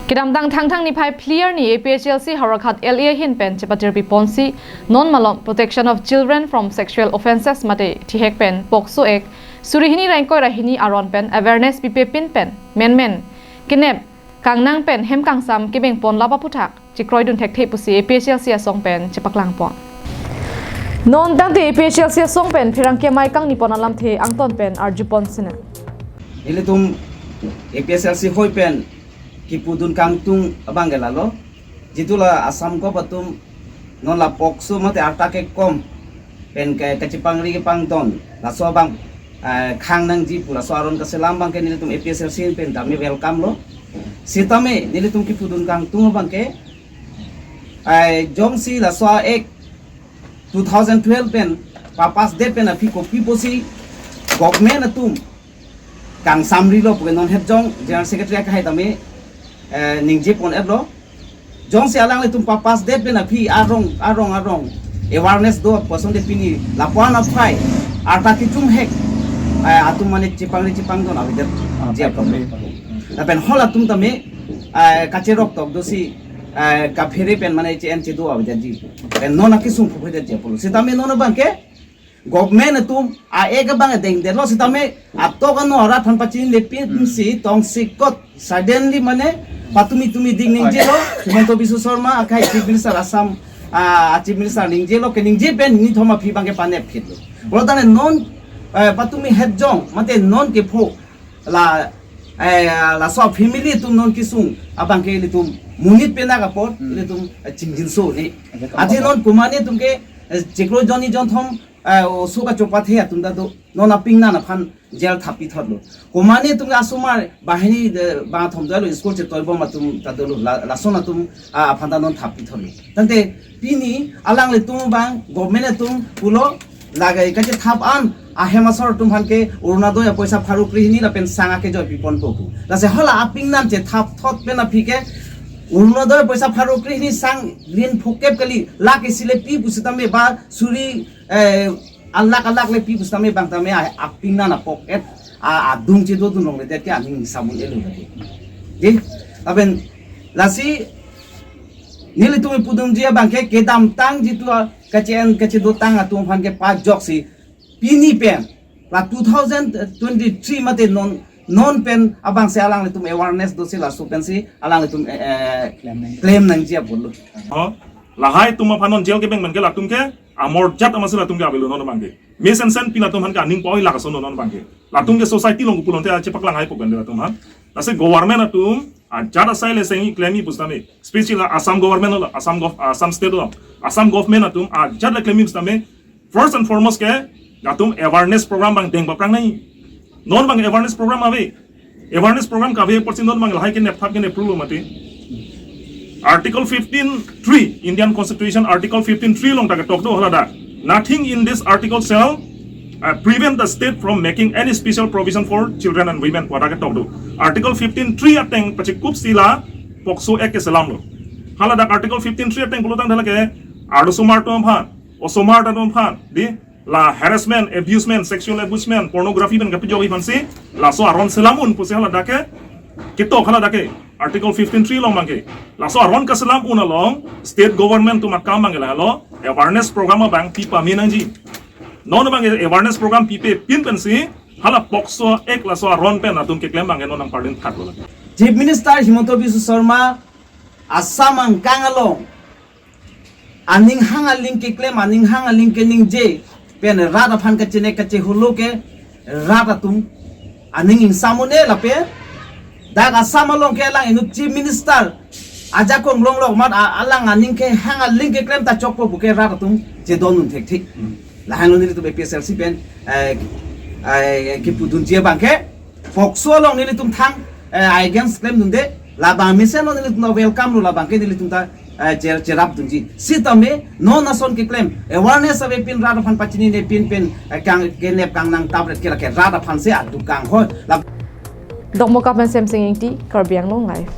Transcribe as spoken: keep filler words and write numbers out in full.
Kedamtang Thangthang niphai phli arni A P H L C Howraghat L A ahin pen chepatirpi ponsi non malom Protection of Children from Sexual Offences mate thihek pen POCSO Act suri hini ra ingkoi ra hini aron pen awareness pipepin pen menmen kenep kangnang pen hem kangsam kebeng pon lap aphuthak chekroidun thekthe pusi A P H L C asong pen chepaklang pon. Non tangte A P H L C asong pen pherangke amei kangni pon alamthe angton pen arju pon sina. Nelitum A P H L C hoi pen kipudun kangtung abang ke lalo. Jitu la Assam Gov atum non la POCSO mate arta kekom pen ke kachepangri kepangdon laso abang eh, khang nangji pu laso aron kaselam abang ke nelitum A P H L C pen tame welcome lo. Sitame nelitum kipudun kangtung abang ke eh, jongsi laso Act two thousand twelve pen papass det pen aphi kopi pusi government atum kangsamri lo puke non het jong General Secretary akehai tame eh, ningje pon et lo. Jongsi alanglitum papass det pen aphi arong arong arong awareness do pu asonte pini lapuan aphai arta kechumhek eh, atum mane chepangri chepangdon avedet Ah, ji apon lo. Lapen hol atum tame eh, kacherok tok dosi eh, kaphere pen mane che-en chedo avedet ji. Pen non akesung phupedet ji apon lo. Sitame non abang ke government atum a-Act abang dengdetlo sitame atok ano arat aphan pachini lepin si tongsekot suddenly mane patumi tumi ding ningjelo Himanta Biswa Sarma akhai Chief Minister Assam ah, Chief Minister ningjelo keningje pen nithom aphi abang ke panep khitlo. Bolo tane non eh, patumi het jong mate non kepho la eh, laso family atum non kesung abang ke ilitum monit pen nangkapot ilitum eh, chingjinso ni. Athe non komane atum ke eh, chiklo jonni jonthom eh, oso kachopathe atum ta do non apingnan aphan jail thap pithot lo. Komane atum ke asomar banghini eh, bangthom dolo school chetoibom atum ta dolo la- lason atum ah, aphan ta non thap pithot lo. Tangte pini alanglitum abang government atum pulo lagai kachethap an ahem asor atum aphan ke Orunodoi apoisa pharo krehini lapen sang akejoi pipon po pu. Lasi hala apingnan chethap thot pen aphi ke Orunodoi apoisa pharo krehini sang rin phokep kali lakh isi le pi pusitame ba suri eh, alakh alakh le pi pusitame bang tame a- apingnan a pocket a adung chedodun longledet ke aning samun elo lagi. Di, lapen lasi nelitum pudunji abang ke kedamtang jitu a- kache-en kachedotang atum aphan ke pajoksi pini pen la two thousand twenty-three mate non non pen abangsi alanglitum awareness dosi laso pensi alanglitum eh, eh, Klem nang. Klem nangji apon lo. Oh, lahai atum aphan non jail kebeng pen ke latum ke amor jat amatsi latum ke avelo non abang ke. Mesensen pi latum aphan ke aning poi lakason non abang ke. Latum ke society along pulote achepaklang hai po pen latum aphan. Lasi government atum ajat asai le sengji klemji pusitame. Especially Assam government lo, Assam gov Assam state lo. Assam government atum ajat le klemji pusitame. First and foremost ke latum awareness program abang deng paprang nangji. Non abang awareness program ave. Awareness program kave apotsi non abang lahai kenep thap kenep rulo mati. Article fifteen three, Indian Constitution Article fifteen three along ta ketok do haladak. Nothing in this article shall uh, prevent the state from making any special provision for children and women pu ta ketok do. Article fifteen three ateng pachikupsi la POCSO Act keselam lo. Haladak Article fifteen three ateng pulotangte lake arlosomar atum aphan, osomar atum aphan, di la harassment, abusement, sexual abusement, pornography pen kapejok aphansi laso aron selam un pusi haladak ke ketok haladak ke Article fifteen three along abang ke. Laso aron kaselam un along state government atum akam abang ke lahelo awareness program abang pi pame nangji. Non abang ke awareness program pipepin pensi hala POCSO Act laso aron pen atum keklem abang ke non nangpardin thak lo. Chief Minister Himanta Biswa Sarma Assam angkang along aning hang aling keklem, aning hang aling keningje pen rat aphan kachenek kachehulo ke rat atum aning ingsam un-e lapen dak Assam along ke alang inut Chief Minister ajakong longlok amat a- alang aning ke hang aling keklem ta chokpo puke rat atum chedondun thekthe. Lahenlo nelitum A P H L C pen eh, eh, kipudunji abang ke POCSO along nelitum thang eh, against klemdunde labang mesenlo nelitum ta welcome lo labang ke nelitum ta eh, cher- cherapdunji. Sitame non ason keklem awareness avepin rat aphan pachinine pin pen eh, kang kenep kangnang tapret ke lake rat aphansi aduk kanghoi. Lab- Dokmoka pen Semsing Ingti, Karbi Anglong Live.